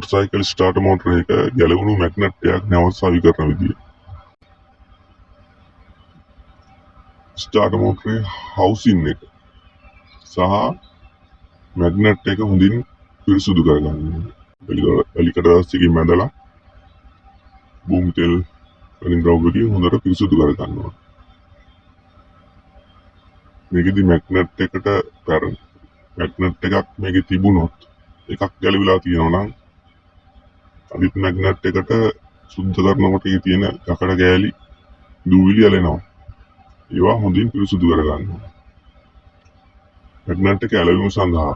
මොටර්සයිකල් starter motor එක ගැලවුණු magnet එකක් නැවත සවි කරන විදිය. ස්ටාර්ටර් මෝටරේ හවුසින් එක සහ මැග්නට් එක හොඳින් පිරිසුදු කරගන්න ඕනේ. වැලි කඩදාසියකින් මැදලා භූමි තෙල් වලින් ද්‍රව්‍යකින් හොඳට පිරිසුදු කරගන්න ඕනේ. මේකෙදි මැග්නට් එකට මැග්නට් එකක් මේකේ තිබුණොත් එකක් ගැලවිලා තියෙනවා නම් අනිත් මැග්නට් එකට සුද්ධ කරනකොට ඒකේ තියෙන යකඩ කෑලි දූවිලි ඇලෙනවා. ඒවා හොඳින් පිරිසුදු කරගන්න ඕනේ. මැග්නට් එක ඇලවීම සඳහා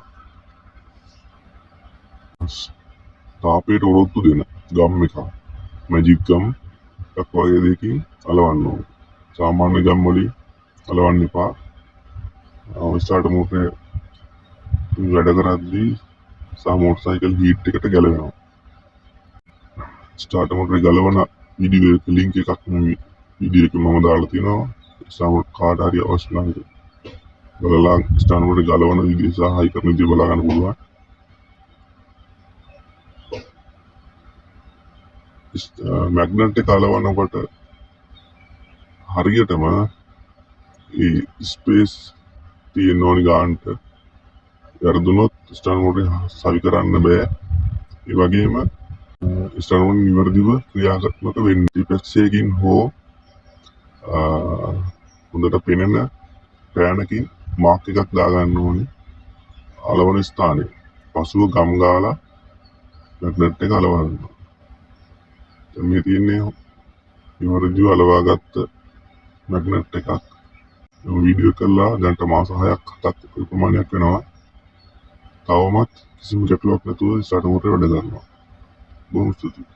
තාපයට ඔරොත්තු දෙන ගම් එකක්, මැජික් ගම් එකක් වගේ දෙයකින් අලවන්න ඕනේ. සාමාන්‍ය ගම් වලින් අලවන්න එපා. ස්ටාර්ටර් මෝටරේ වැඩ කරද්දී සහ මෝටර්සයිකල් හීට් එකට ගැලවෙනවා. ස්ටාර්ටර් මෝටරේ ගලවන වීඩියෝ එක ලින්ක් එකක් මේ වීඩියෝ එකේ මම දාලා තියෙනවා. ඒ කාට හරි අවශ්‍ය නම් බලලා ස්ටාර්ටර් මෝටරේ ගලවන විදිය සහ හයි කරන විදිය බලා ගන්න පුළුවන්. මැග්නට් එක අලවනකොට හරියටම ඒ ස්පේස් තියෙන්න ඕනි ගානට. වැරදුනොත් ස්ටාර්ටර් මෝටරේ සවි කරන්න බෑ. ඒ වගේම ස්ටාර්ටර් මෝටරේ නිවැරදිව ක්‍රියාත්මක වෙන්න ටිපැක්සයකින් හෝ හොඳට පෙනෙන පෑනකින් මාක් එකක් දාගන්න ඕනි අලවන ස්ථානයේ. පසුව ගම් ගාලා මැග්නට් එක අලවන්න. දැන් මේ තියෙන්නේ නිවැරදිව අලවාගත්ත මැග්නට් එකක්. මම වීඩියෝ කරලා දැනට මාස 6ක් 7ක් ප්‍රමාණයක් වෙනවා. තවමත් කිසිම ගැටලුවක් නැතුව ස්ටාර්ටර් මෝටරේ වැඩ කරනවා. බොහොම ස්තුතියි.